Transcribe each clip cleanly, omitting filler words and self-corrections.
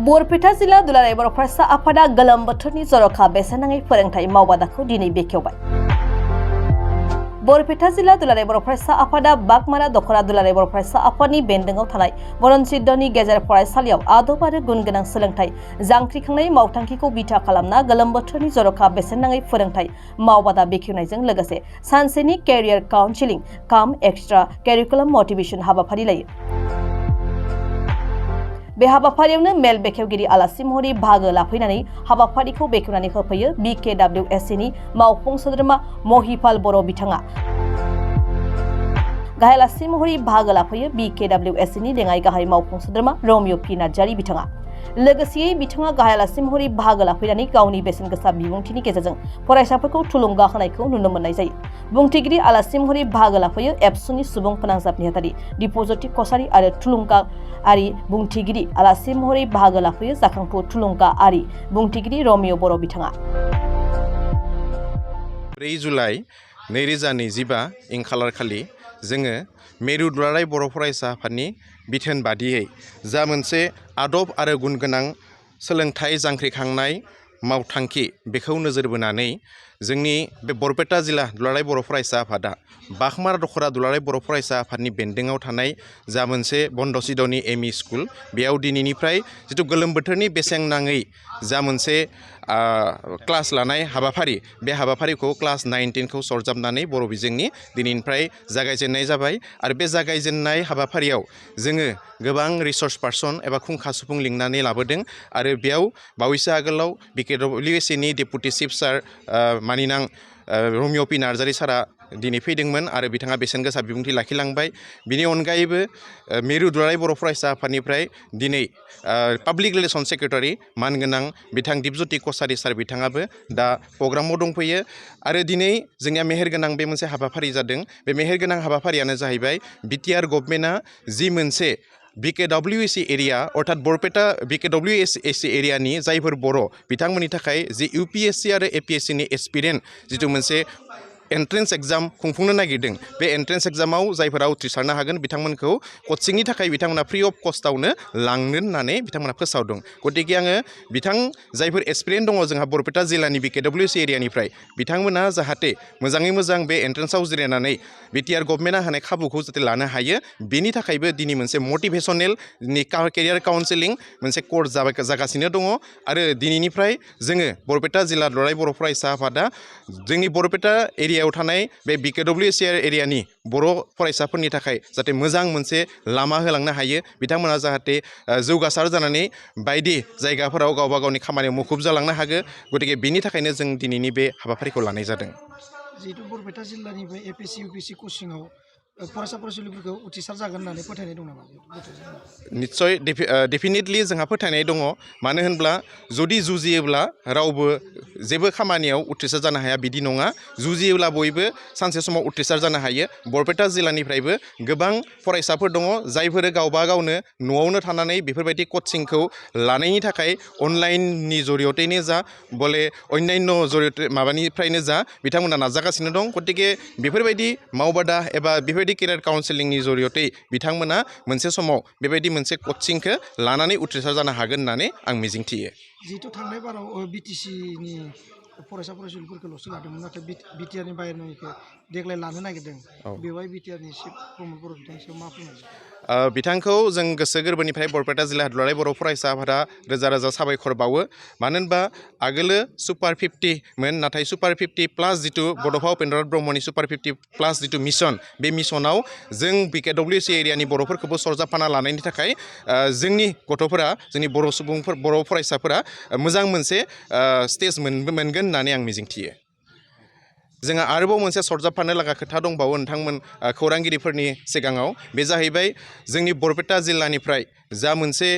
बरपेटा जिल्ला दुलाराय बर' फरायसा आफादा गोलोम बोथोरनि जर'खा बेसेन नाङै फोरोंथाय मावबादाखौ दिनै बेखेवबाय। बरपेटा जिल्ला दुलाराय बर' फरायसा आफादा बागमारा दख'रा दुलाराय बर' फरायसा आफादनि बेन्दोङाव थानाय बरनसिद्धनि गेजेर फरायसालियाव आदब आरो गुन गोनां सोलोंथाय जांख्रिखांनाय मावथांखिखौ बिथा खालामना गोलोम बोथोरनि जर'खा बेसेन नाङै फोरोंथाय मावबादा बेखेवनायजों लोगोसे सानसेनि केरियार काउन्सिलिं काम एक्सट्रा कारिकुलाम मटिभेसन हाबाफारि लायो। बे हाबाफारियावनो मेल बेखेवगिरि आलासि महरै बाहागो लाफैनानै हाबाफारिखौ बेखेवनानै होफैयो BKWSCनि मावफुं सोद्रोमा महिपाल बर' बिथाङा। गाहाय आलासि महरै बाहागो लाफैयो BKWSCनि लेङाइ गाहाय मावफुं सोद्रोमा रमिय पि नार्जारि बिथाङा। लोगोसेयै बिथाङा गाहाय आलासि महरै बाहागो लाफैनानै गावनि बेसेन गोसा बिबुंथिनि गेजेरजों फरायसाफोरखौ थुलुंगा होनायखौ नुनो मोननाय जायो। बुंथिगिरि आलासि महरै बाहागो लाफैयो एबसुनि सुबुं फोनांजाब नेहाथारि दिपज्योति कसारी आरो थुलुंगाआरि बुंथिगिरि आलासि महरै बाहागो लाफैयो जाखांफु थुलुंगाआरि बुंथिगिरि रमिय बर' बिथाङा। 4 जुलाइ 2025 इं खालारखालि जोङो मेरु दुलाराय बर' फरायसा आफादनि बिथोन बादियै जा मोनसे आदब आरो गुन गोनां सोलोंथाय जांख्रिखांनाय मावथांखि बेखौ नोजोर बोनानै जोंनि बे बरपेटा जिल्ला दुलाराय बर' फरायसा आफादा बागमारा दख'रा दुलाराय बर' फरायसा आफादनि बेन्दोङाव थानाय जा मोनसे बन्दसिद्धनि एमइ स्कुल बेयाव दिनैनिफ्राय जिथु गोलोम बोथोरनि बेसेन नाङै जा मोनसे क्लास लानाय हाबाफारि बे हाबाफारिखौ क्लास 19 खौ सरजाबनानै बर' बिजोंनि दिनैनिफ्राय जागायजेननाय जाबाय आरो बे जागायजेननाय हाबाफारियाव जोङो गोबां रिसर्स पार्सन एबा खुंखा सुफुं लिंनानै लाबोदों आरो बेयाव बावैसो आगोलाव BKWSCनि डेपुटि चिफ सार मानिनां रमिय पि नार्जारि सारा दिनै फैदोंमोन आरो बिथाङा बेसेन गोसा बिबुंथि लाखिलांबाय। बिनि अनगायैबो मेरु दुलाराय बर' फरायसा आफादनिफ्राय दिनै पाब्लिक रिलेसन सेक्रेटारि मानगोनां बिथां दिपज्योति कसारी सार बिथाङाबो दा प्रग्रामाव दंफैयो आरो दिनै जोंनिया मेहेरगोनां बे मोनसे हाबाफारि जादों। बे मेहेरगोनां हाबाफारियानो जाहैबाय बिटिआर गभर्नमेन्टआ जि मोनसे BKWSC एरिया अर्थात बरपेटा BKWSC एरियानि जायफोर बर' बिथांमोननि थाखाय जि UPSC आरो APSCनि एस्पिरेन्ट जिथु मोनसे एन्ट्रेन्स एग्जाम खुंफुंनो नागिरदों बे एन्ट्रेन्स एग्जामाव जायफोरा उथ्रिसारनो हागोन बिथांमोनखौ कचिंनि थाखाय बिथांमोना फ्रि अफ कस्टआवनो लांनो होननानै बिथांमोना फोसावदों। गतिके आङो जायफोर एस्पिरेन्ट दङ जोंहा बरपेटा जिल्लानि BKWSC एरियानिफ्राय बिथांमोना जाहाथे मोजाङै मोजां बे एन्ट्रेन्सआव जिरायनानै बिटिआर गभर्नमेन्टआ होनाय खाबुखौ जाहाथे लानो हायो बेनि थाखायबो दिनै मोनसे मटिभेशनेल केरियार काउन्सिलिं मोनसे कर्स जागासिनो दङ आरो दिनैनिफ्राय जोङो बरपेटा जिल्ला दुलाराय बर' फरायसा आफादा जोंनि बरपेटा एरियायाव थानाय बे BKWSC एरियानि बर' फरायसाफोरनि थाखाय जाहाथे मोजां मोनसे लामा होलांनो हायो बिथांमोना जाहाथे जौगासार जानानै बायदि जायगाफोराव गावबा गावनि खामानियाव मुखुब जालांनो हागोन। गतिके बेनि थाखायनो जों दिनैनि बे हाबाफारिखौ लानाय जादों। जिहेतु बरपेटा जिल्लानि बे APSC UPSC कचिंआव फरायसा फरायसुलिफोरखौ उथ्रिसार जागोन होननानै फोथायनाय दं नामा? निस्सय डेफिनेटलि जोंहा फोथायनाय दङ। मानो होनब्ला जुदि जुजियोब्ला रावबो जेबो खामानियाव उथ्रिसार जानो हाया बिदि नङा। जुजियोब्ला बयबो सानसे समाव उथ्रिसार जानो हायो। बरपेटा जिल्लानिफ्रायबो गोबां फरायसाफोर दङ जायफोर गावबा गावनो न'आवनो थानानै बेफोरबायदि कचिंखौ लानायनि थाखाय अनलाइननि जरियतेनो जा बले अन्यान्य माबानिफ्रायनो जा बिथांमोना नाजागासिनो दं। गतिके बेफोरबायदि मावबादा एबा बेफोरबायदि केरियार काउन्सिलिंनि जरियते बिथांमोना मोनसे समाव बेबायदि मोनसे कचिंखौ लानानै उथ्रिसार जानो हागोन होननानै आं मिजिंथियो। जिहेतु थांनाय बाराव BTCनि फरायसा फरायसुलिफोरखौल'सो लादोंमोन नाथाय बिटिआरनि बाहेरनिखौ देग्लाय लानो नागिरदों। बेवहाय बिटिआरनि चिफ प्रमद बर' बिथांनि सायाव मा फोरमायगोन? बिथांखौ जों गोसो गोरबोनिफ्राय बरपेटा जिल्ला दुलाराय बर' फरायसा आफादा रोजा रोजा साबायखर बावो। मानो होनबा आगोलो सुपार 50 मोन नाथाय सुपार 50 प्लास जिथु बड'फा उपेन्द्रनाथ ब्रह्मनि सुपार 50 प्लास जिथु मिशन बे मिशनाव जों BKWSC एरियानि बर'फोरखौबो सरजाबफाना लानायनि थाखाय जोंनि गथ'फोरा जोंनि बर' फरायसाफोरा मोजां मोनसे स्टेज मोनगोन होननानै आं मिजिंथियो। जोंहा आरोबाव मोनसे सरजाबफानो लागा खोथा दंबावो नोंथांमोन खौरांगिरिफोरनि सिगाङाव बे जाहैबाय जोंनि बरपेटा जिल्लानिफ्राय जा मोनसे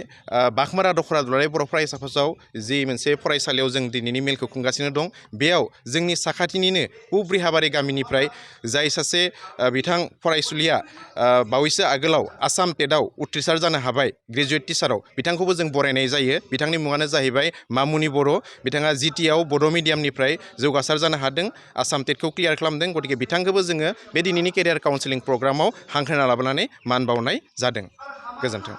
बागमारा दख'रा दुलाराय बर' फरायसा आफादाव जि मोनसे फरायसालियाव जों दिनैनि मेलखौ खुंगासिनो दं बेयाव जोंनि साखाथिनिनो पुब्रिहाबारि गामिनिफ्राय जाय सासे बिथां फरायसुलिया बावैसो आगोलाव आसाम टेटआव उथ्रिसार जानो हाबाय ग्रेजुवेट टिचाराव बिथांखौबो जों बरायनाय जायो। बिथांनि मुङानो जाहैबाय मामुनि बर'। बिथाङा GTआव बड' मिडियामनिफ्राय जौगासार जानो हादों आसाम टेटखौ क्लियार खालामदों। गतिके बिथांखौबो जोङो बे दिनैनि केरियार काउन्सिलिं प्रग्रामाव हांख्रायना लाबोनानै मान बावनाय जादों। गोजोन्थों।